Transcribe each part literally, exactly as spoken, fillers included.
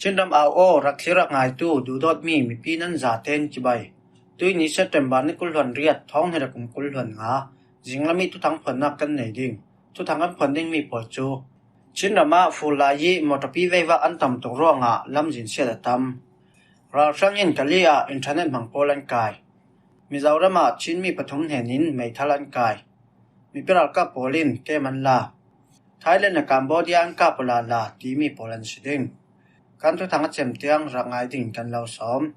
Chin ram au aw, rak thlir rak ngaitu duhdawtmi mipi nan zaten cibai. Tuini September ni kul hluan riat, thawng hnih le kum kul hluan nga, zinglam i thuthang phuannak kan nei ding. Thuthang kan phuan dingmi pawl cu Chin ram ah fur lai i mawṭawpi veivak an tam tuk ruangah lamzin siat a tam. Ralhrang in Kali ah internet hmang pawl an kai. Mizoram ah Chinmi pathum hnenin meithal an kai. Mipi ralkap pawl in kem an la. Thailand le Cambodia an kap uh lala timi pawl an si ding. Kan thuthang a cem tiang rak ngai dingin kan lo sawm.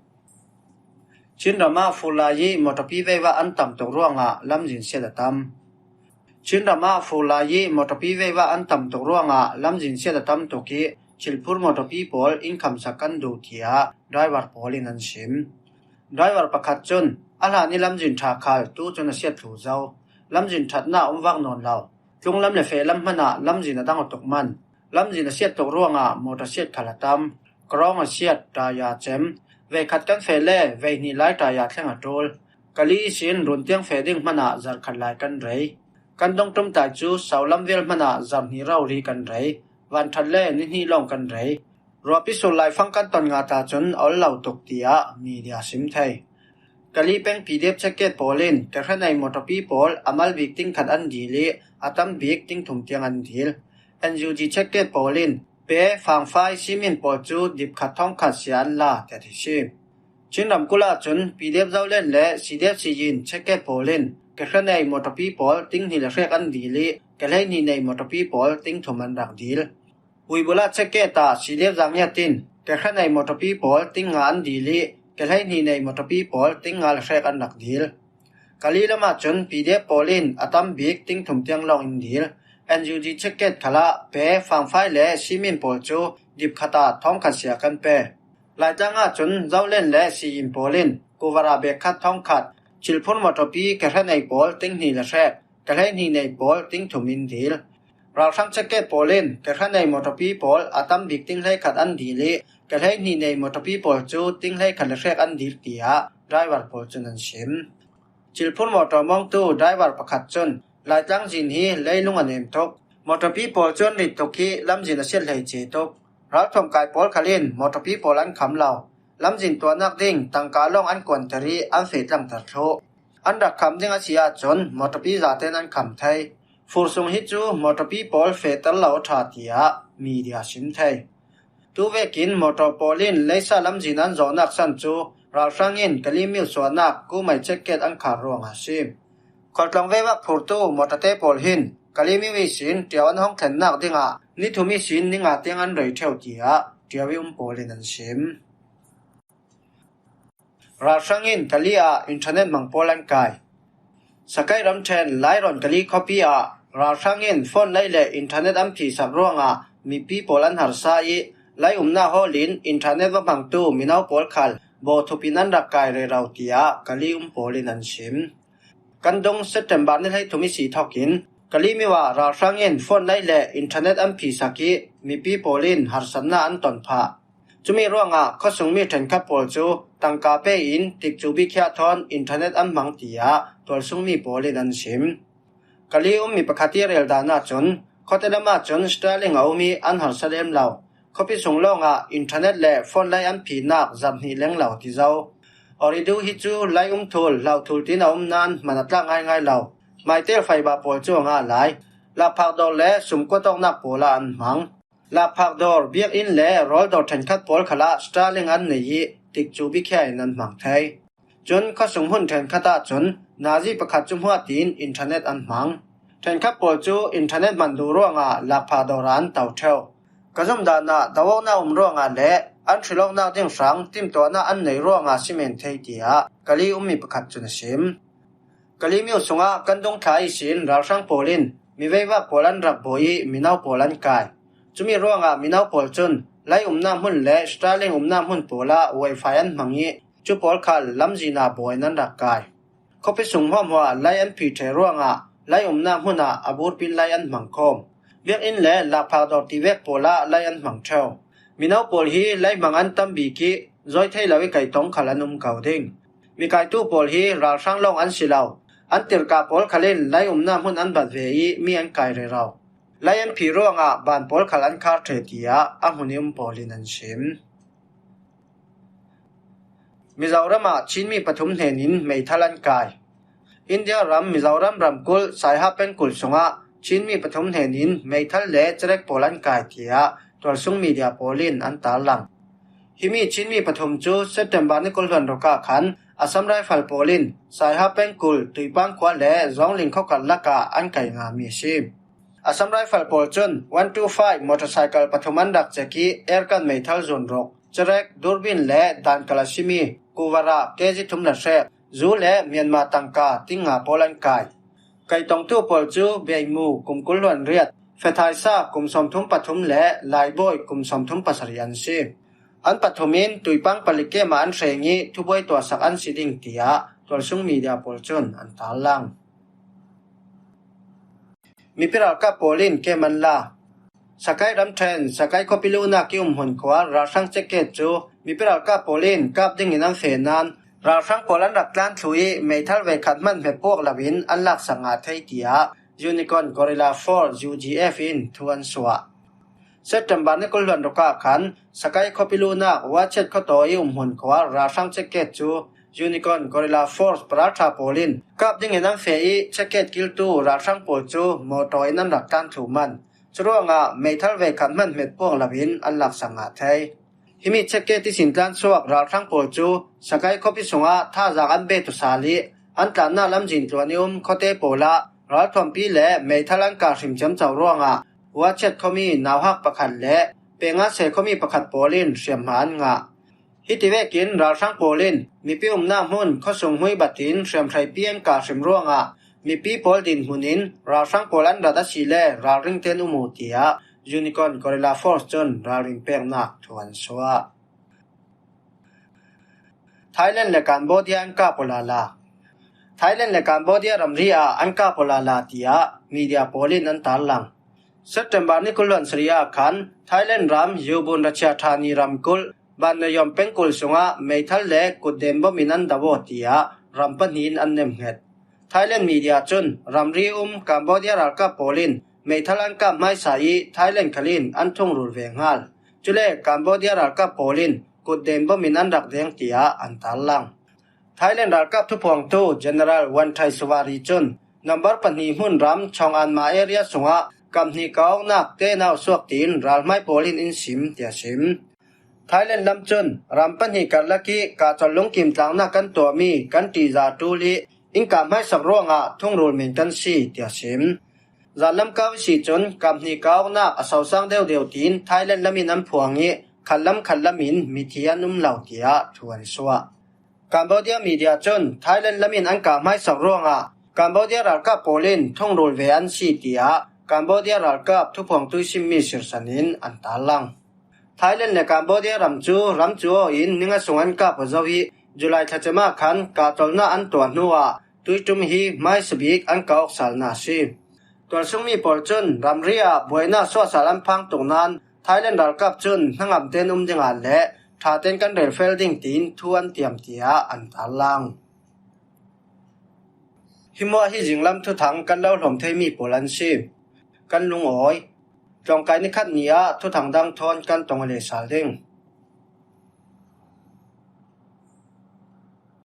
Chin ram ah fur lai i mawṭawpi veivak an tam tuk ruangah lamzin siat a tam. Chin ram ah fur lai i mawṭawpi veivak an tam tuk ruangah lamzin siat a tam tuk i, thilphur mawṭawpi pawl in khamsak kan duh, tiah driver pawl in an sim. Driver pakhat cun a hlan i lamzin ṭha khal tu cun a siat thlu zo. Lamzin ṭhatnak a um vak nawn lo. Tlunglam le fehlam hmanah lamzin a dang aw tuk man. Lamzin a siat tuk ruangah mawṭaw siat khal a tam. Krawng a siat, taya cem. Veikhat kan feh le veihnih lai taya thleng a ṭul. Kali ihsin run tiang feh ding hmanah zarh khat lai kan rei. Kan dong ṭumtai cu saulam vial hmanah zarh hnih rori kan rei. Vanṭhat le ni hnih lawng kan rei. Ruahpi sur laifang kan ton nga ta cun a ol lo tuk, tiah media sim thei. Kali peng P D F checkgate pawl in kehranei mawṭawpi pawl a mal bik ting khat an dil i a tam bik ting thum tiang an dil. N U G checkgate pawl in pe, fangfai, simin pawl cu dip khat thawng khat sia an la, tiah theih si. Chin ramkulh ahcun P D F Zoland le C D F Siyin checkgate pawl in kehranei mawṭawpi pawl ting hnih le hrek an dil i kehleihnih nei mawṭawpi pawl ting thum an rak dil. Uibula checkgate ah C D F Zangiat in kehranei mawṭawpi pawl ting nga an dil i kehleihnih nei mawṭawpi pawl ting nga le hrek an rak dil. Kali lam ahcun P D F pawl in a tam bik ting thum tiang lawng in dil. N U G checkgate khalah pe, fangfai le simin pawl cu dip khat ah thawng khat sia kan pe. Laitlang ahcun Zoland le Siyin pawl in kuvar ah bek khat thawng khat, thilphur mawṭawpi kehranei pawl ting hnih le hrek, kehleihnih nei pawl ting thum in dil. Ralhrang checkgate pawl in kehranei mawṭawpi pawl a tam bik ting hleikhat an dil i kehleihnih nei mawṭawpi pawl cu ting hleikhat le hrek an dil, tiah driver pawl cun an sim. Thilphur mawṭaw mawngtu driver pakhat cun Laitlang zin hi leilung a nem tuk. Mawṭawpi pawl cu an rit tuk i lamzin a siat hleice tuk. Ralthuam kai pawl khal in mawṭawpi pawl an kham lo. Lamzin tuahnak ding tangka lawng an kuanter i an feh tlangter thluh. An rak kham ding a si ahcun mawṭawpi zaten an kham thei. Fur sung hi cu mawṭawpi pawl fehter lo a ṭha, tiah media sim thei. Tu vekin mawṭaw pawl in leisa lamzin an zawhnak san cu ralhrang in Kali Myo suahnak Kumai checkgate an khar ruangah a si. Khualtlawng veivak phurtu mawṭawte pawl hin Kali Myo ihsin ṭiau an hong thlennak dingah ni thum ihsin ni nga tiang an rei ṭheu, tiah ṭiau i um pawl in an sim. Ralhrang in Kali ah internet hmang pawl an kai. Sakai ramṭhen Lairawn Kali khuapi ah ralhrang in phone lei le internet an phisak ruangah mipi pawl an harsa i, lei umnak hawl in internet va hmangtu mino pawl khal bawthup in an rak kai rero, tiah Kali um pawl in an sim. Kan dung September ni hleithum i si thawkin Kali Myo ah ralhrang in phone lei le internet an phisak i mipi pawl in harsatnak an ton phah. Cumi ruangah khuasungmi ṭhenkhat pawl cu tangka pe in tikcu bikhiah thawn internet an hmang, tiah tualsungmi pawl in an sim. Kali ummi pakhat i rel dan ahcun khuate lam ahcun Starlink a um i an harsa lem lo. Khuapi sung lawngah internet le phone lei an phinak zarh hnih leng lo ti zo. Ooredoo hi cu lei um thul, hlau thul tiin a um nain hman a tlak ngaingai lo. Maitel fiber pawl cu a ngah lai. Lakphak dawr le sumkuat awknak pawl ah an hmang. Lakphak dawr, biakinn le rawl dawr ṭhenkhat pawl khalah Starlink an nei i tikcu bikhiah in an hmang thei. Cun khuasung hmun ṭhenkhat ahcun nazi pakhat cu hmuah tiin internet an hmang. Ṭhenkhat pawl cu internet hman duh ruangah lakphak dawr ah an to ṭheu. Ka zumh dan ah do awknak um ruangah le an hrilh awknak ding hrang timtuahnak an nei ruangah si men thei, tiah Kali ummi pakhat cun a sim. Kali Myo sungah kan dungthla ihsin ralhrang pawl in mi veivak pawl an rak buai i mino pawl an kai. Cumi ruangah mino pawl cun lei umnak hmun le Starlink umnak hmun pawl ah wifi an hmang i cu pawl khal lamzin ah buai in an rak kai. Khuapi sung hmuahhmuah lei an phih ṭheh ruangah lei umnak hmun ah a burpin lei an hmang khawm. Biakinn le lakphak dawr tivek pawl ah lei an hmang ṭheu. Mino pawl hi lei hmang an tam bik i zawi thei lo i kaitong khal an um ko ding. Mikaitu pawl hi ralhrang lawng an si lo. An tirhka pawl khal in lei umnak hmun an bat ve i mi an kai rero. Lei an phih ruangah ban pawl khal an khar ṭheh, tiah a hmun i um pawl in an sim. Mizoram ah Chinmi pathum hnenin meithal an kai. India ram Mizoram ramkulh Saiha pengkulh sungah Chinmi pathum hnenin meithal le cherek pawl an kai tiah tualsung media pawl in an tarlang. Himi Chinmi pathum cu September ni kul hluan ruk ah khan Assam Rifle pawl in Saiha pengkulh Tuipang khua le Zongling khawkar lakah an kai ngami a si. Assam Rifle pawl cun one two five motorcycle pathum an rak cek ih airgun meithal zun ruk, cherek, durbin le dankal a simi kuvara kg thum le hrek, zu le Myanmar tangka ting nga pawl an kai. Kaitongtu pawl cu Beimu kum kul hluan riat, Fethaisa kum sawmthum pathum le Laibawi kum sawmthum pasarih an si. An pathum in Tuipang palik kem ah an hreng ih thubuai tuahsak an si ding, tiah tualsung media pawl cun an tarlang. Mipi ralkap pawl in kem an la. Sakai ramṭhen, Sakai khuapi luhnak ih umhmun khua ralhrang checkgate cu mipi ralkap pawl in kap dingin an feh nain, ralhrang pawl an rak tlan thluh ih meithal veikhat hmanh hmet puak loin an laksak ngah thei, tiah Unicorn Guerrilla Force, U G F, in thu an suah. September ni kul hluan ruk ah khan Sakai khuapi luhnak Wachet khuataw ih umhmun khua ralhrang checkgate cu Unicorn Guerrilla Force paralṭha pawl in kap dingin an feh ih checkgate kiltu ralhrang pawl cu mawtaw in an rak tlan thluh man. Curuangah meithal veikhat hmanh hmet puak loin an laksak ngah thei. Himi checkgate ihsin tlansuak ralhrang pawl cu Sakai khuapi sungah thazaang an bet aw sal ih an tlannak lamzin tluan ih um khuate pawl ah ralthuampi le meithal an kah hrim ciamco ruangah Wachet khuami nauhak pakhat le Pengase khuami pakhat pawl in hriamhma an ngah. Hiti vekin ralhrang pawl in mipi umnak hmun khuasung hmui batin hriamhreipi an kah hrim ruangah mipi pawl dinhmun in ralhrang pawl an rat asile ralring tein um uh, tiah Unicorn Guerrilla Force cun ralring peknak thu an suah. Thailand le Cambodia an kap aw lala. Thailand le Cambodia ramri ah an kap aw lala, tiah media pawl in an tarlang. September ni kul hluan sarih ah khan Thailand ram Yubun Ratchathani ramkulh Bannayawm pengkulh sungah meithal le kutden bom in an do aw, tiah ram pahnih in an nemhnget. Thailand media cun ramri um Cambodia ralkap pawl in meithal an kap hmaisa ih Thailand khal in an thungrul ve hngal. Cule Cambodia ralkap pawl in kutden bom in an rak deng, tiah an tarlang. Thailand ralkap thuphuangtu General Wanthai Suwari cun number pahnih hmunram Chonganma area sungah kaphnih kah awknak tenau suak tiin ralhmai pawl in in sim, tiah sim. Thailand lam cun ram pahnih karlak ih kahcolh lungkim tlangnak kan tuahmi kan ṭihzah ṭul ih in kah hmaisak ruangah thungrul men kan si, tiah sim. Zan lam kau ihsi cun kaphnih kah awknak a sosang deuhdeuh tiin Thailand lam in an phuang ih khatlam khatlam in mithi an um lo, tiah thu an suah. Cambodia media cun Thailand lam in an kah hmaisak ruangah Cambodia ralkap pawl in thungrul ve an si, tiah Cambodia ralkap thuphuangtu ih simmi sirsan in an tarlang. Thailand le Cambodia ram cu ram cu aw in ninga sung an kap aw zo ih July thla cem ah khan kahcolhnak an tuah hnuah tuiṭum hi hmaisabik an kah awk salnak a si. Tualsungmi pawl cun ramri ah buainak suahsal an phang tuk nain Thailand ralkap cun hnangam tein um dingah le ṭha tein kan relfel ding tiin thu an tiam, tiah an tarlang. Hi hmuah hi zinglam thuthang kan lo hlawm theimi pawl an si. Kan lungawi. Tlawngkai nikhat ni ah thuthang dang thawn kan tong aw le sal ding.